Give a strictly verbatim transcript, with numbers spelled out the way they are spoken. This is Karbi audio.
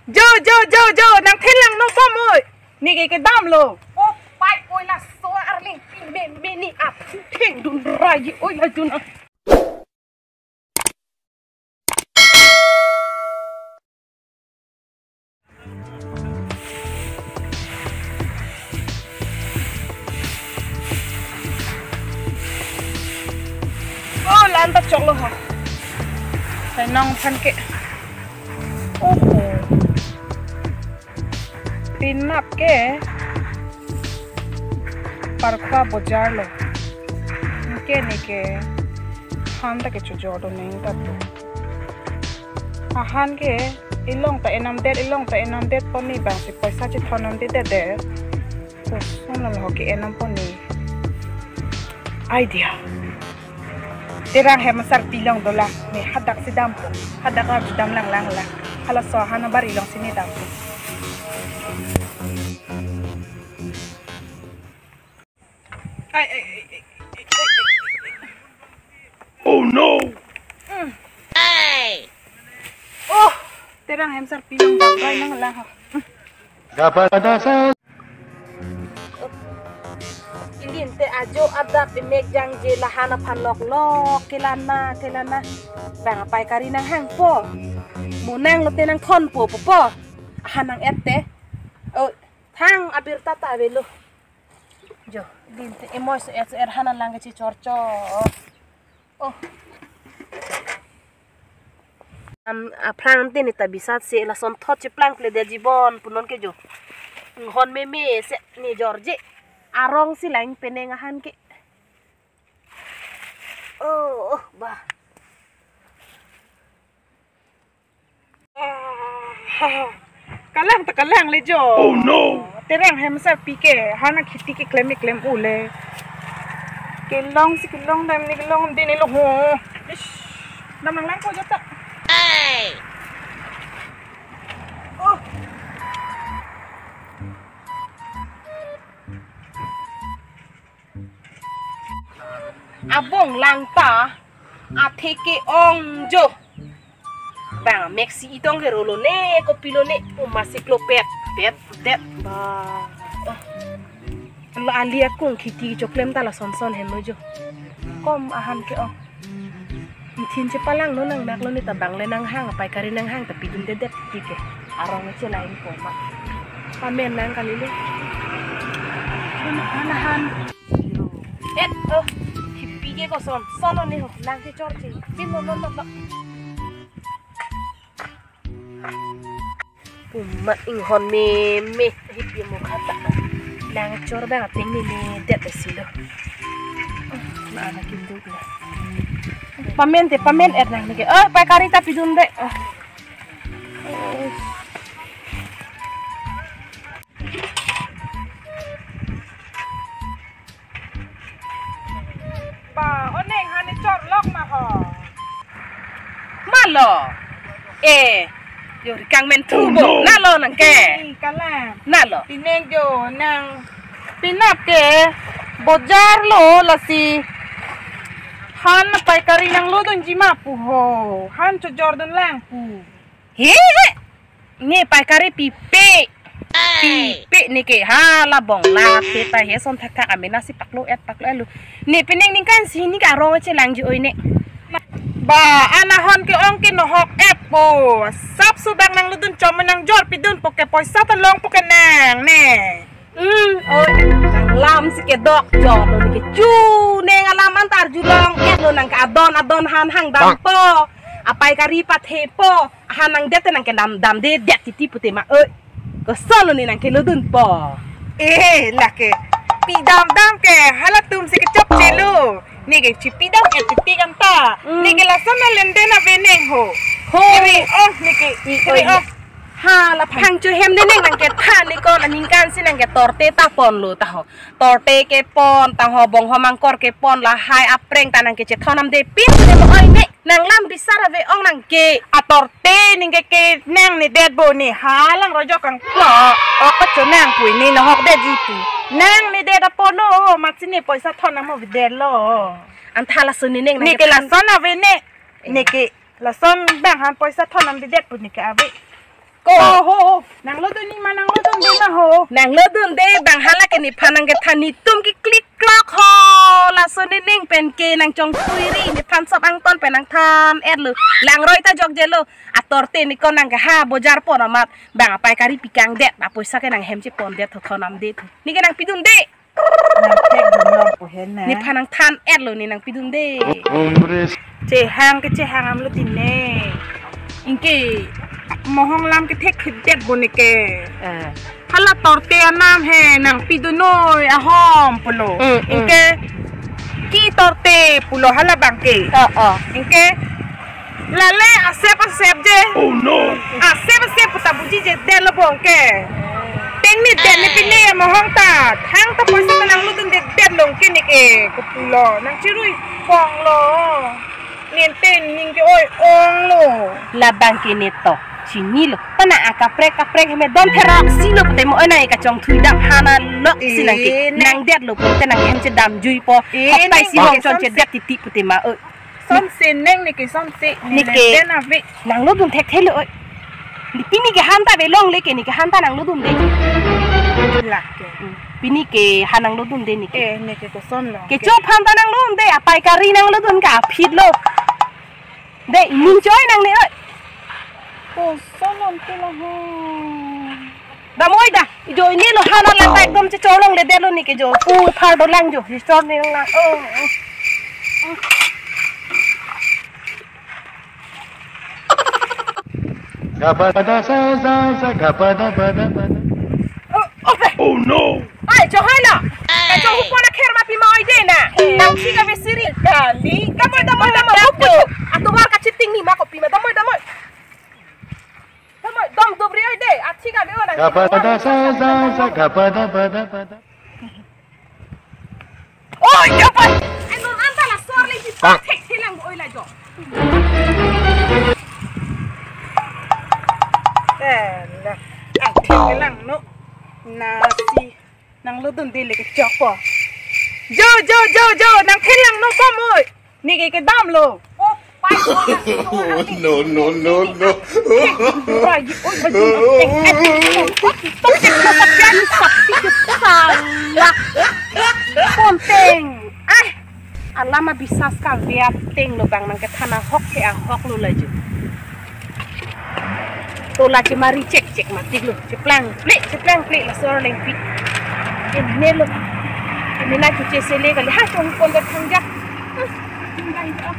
Jo, jo, jo, jo, nangthenlang non pamoi. Neke kedamlo. Oh, pai oi laso arleng pin me me ni ap. Thengdun raji oi la jun. Oh, la-an ta choklo ha. Sai nong aphan ke. Oh. Penap ke Parkhuwa bojar lo. Anke neke han ta kechojordun nangji ta pu. Ahan ke ilong ta enamdet, ilong ta enamdet pon ni bang si poisa chethon namdedet. Koson lo ke enam pon ni. Idea. Terang hem asarpi along dolang, ne hadak si dampo, hadak arju damlang lang lang. Halaso ahan abari along si ne dampo. Ai, ai, ai, ai, ai, ai, ai. Oh no! Mm. Oh, terang hem asarpi along damlang lang ha. Ilin te ajo adap emek jangje lahan aphan loklok kelana kelana. Bang apaikari nanghangpo. Mo nanglo te nangthonpo po po. Ahan nang-et te. Oh, thang abirta ta avelo. Jo, ilin te emoi so-et so-et ahan nanglang kechechorcho. Oh. Am, aphrang te ne ta bisat se lason thot cheplangpledetji bon pu non ke jo. Hon meme se ne jorje. Arong si lang penang ahan ke. Oh, oh, bah. Kalang ta kalang le jo. Oh no. Terang hem asarpi ke, hana kheti keklem keklem u le. Kelong si kelong dam ne kelong dam ne lo ho. Ish. Damlang lang ko jo ta. Oh. Abong lang ta, athe ke-ong jo. Bang, mek si itong ke rolo ne, kopilo ne, uma si klopet, pet, det, ba. Oh. Lo ali akung kheti choklem ta lason son henlo jo. Kom ahan ke-ong. Ithin chepalangno nang naklo ne ta bang le nanghang, apaikari nanghang ta pidundedet ti ke. Arong che lain po ma. Pamen nang kali le. Ahan ahan. Et, oh, hipi ke koson, son ne ho, lang kechorche. Pin no, no, no, no. Puma inghon meme, hipi mo khata. Lang chor bang ateng memedet si lo. Na na kintu le. Pamen te, pamen et nang ne ke. Oh, paikari ta pidunde. Oh. Pa, oneng hani chorlok ma ho. Malo. Eh, yo rikang men thu bo. Oh, no. Nalo nang ke. Ih, kalang. Nalo. Pineng jo nang pinap ke bojar lo lasi. Han na paikari nanglodunji ma pu ho. Han chojordun lang pu. He, he. Ne paikari pipe. Pipe ne ke ha labong la pe ta he son thakthak amena si paklo et paklo et lo. Ne penang ningkan si ne ke arong chelangji oi ne. Ba, anahon ke-ong ke nohok et po. Sap sudang nanglodun chom nangjor pidun po ke poisa ta long po ke nang ne. Hmm, oi, nanglam si kedok jo lo ne ke chu ne ngalam antar julong et lo nang ke adon adon han hang dampo. Apaikari pathe po. Han nangdet te nang ke dam damdedet titi pute ma, oi. Koson lo ne nang kelodun po. Eh, lake. Pidam dam ke halatum si kechokche lo. Ne ke chipidam ke titi kan ta. Mm. Ne ke lason na lenden ave neng ho. Ho. Kiri, oh, ne ke. I, kiri, oi, oh. Hala phang cho hem de neng nang kethan ne ko, aningkan si nang ke torte ta ponlo ta ho. Torte kepon ta ho, bong ho mangkor kepon lahai apreng ta nang ke chethon namde pin ne mo oi ne. Nanglam bisar ave-ong nang ke. Atorte ningke ke nang nedet bo ne halang rojok kangklo. Ok cho nang pui ne nohokdetji pu. Nang nedet apotlo, mat si ne poisa thon nang mo avedet lo. Anta lason ne neng nang ne ke kethan. Lason ave ne. Eh. Ne ke lason bang han poisa thon namdedet pu ne ke ave. Ko. Ko ho. Nanglo dunde ma, nanglo dunde ma ho. Nanglo dunde, bang hala ke nephan nangkethan, netum ke klik klok ho. Laso nening pen ke nangchongthuiri, nephan sop angton pen nangthan-etlo. Langroi ta jokjelo. Atorte ne ko nangkeha bojar pon amat, bang apaikari pikangdet, apoisa ke nanghem chepondet, thothon namde thu. Ne ke nangpidunde. Nangthekdun long ko he na. Nephan nangthan-etlo, ne nangpidunde. Chehang ke chehang amlo tine. Anke mohong lam ke thekthedet bo ne ke. Eh. Hala torte anam he nangpidun noi ahom pulo. Mm, mm. Anke ke torte pulo hala bang ke. Oh, oh. Anke lale asep asep je. Oh no. Asep asep puta buji je detlo bang ke. Teng ne det ne pine mohong ta. Thang ta poisa ta nanglo dunde detlo ke ne ke. Kopulo. Nangchirui ponglo. Nente ning ke oi-onglo. Labang ke ne to. Chinilo. Pana akaprek kaprek heme don therok silo pute ma oi nang kachongthui dam hana lok si nang ke. Eh, nang. Nangdetlo pute nanghem chedamjuipo. Eh, hoktai nang si ke hong chon sonse. Chedet titi pute ma oi. Sonse neng ne ke sonse. Ne ne ke. Lenden ave. Nanglo dun thekthelo oi. Ne pini ke han ta ave longle ke, ne ke han ta nanglo dunde. Lake. Hmm. Pini ke han nanglo dunde ne ke. Eh, ne ke kosonlo. Kecho han ta nanglo dunde, apaikari nanglo dun ke aphi lo. De, imin choi nang ne oi. Kosonlo ke lo ho. Dam oi da, ijo inelo hana lang ta ekdom chechor longle detlo ne ke jo. Pu phar dolang jo, chechor ne lang. Oh, oh. Gapada sa sa sa gapada pada pada. Oh, oh, be. Oh no. Ai, cho hai na. Ai, cho hupo na kher ma pima oi de na. Nang si ka be siri kali. Damoi, damoi, damoi. Hupo. Atu bar kachiting ni ma ko pima. Damoi, damoi. Damoi, dom dobri oi de. Achi ka be ona. Gapada sa sa sa gapada pada pada. Oi, ya pa. Ai, non anta la sor le si pa thek thelang oi la jo. Eh, la. Ai, thelang no. Nasi. Nanglo dunde le ke chokpo. Jo, jo, jo, jo, nang thelang no pamoi. Ne ke kedamlo. Oh, pai. No, no, no, no. Pai, oi, pai, oi, oi, oi, oi. Ponteng. Ai. Alam abisas ka via tenglo bang nangkethan ahok ke ahok lo laju. To la chemari chek chek matik lo. Cheplang ple, cheplang ple laso arlengpi. Inelo. Inena chuche sele kali. Ha, chongpon ke thangja. Hmm, thangja.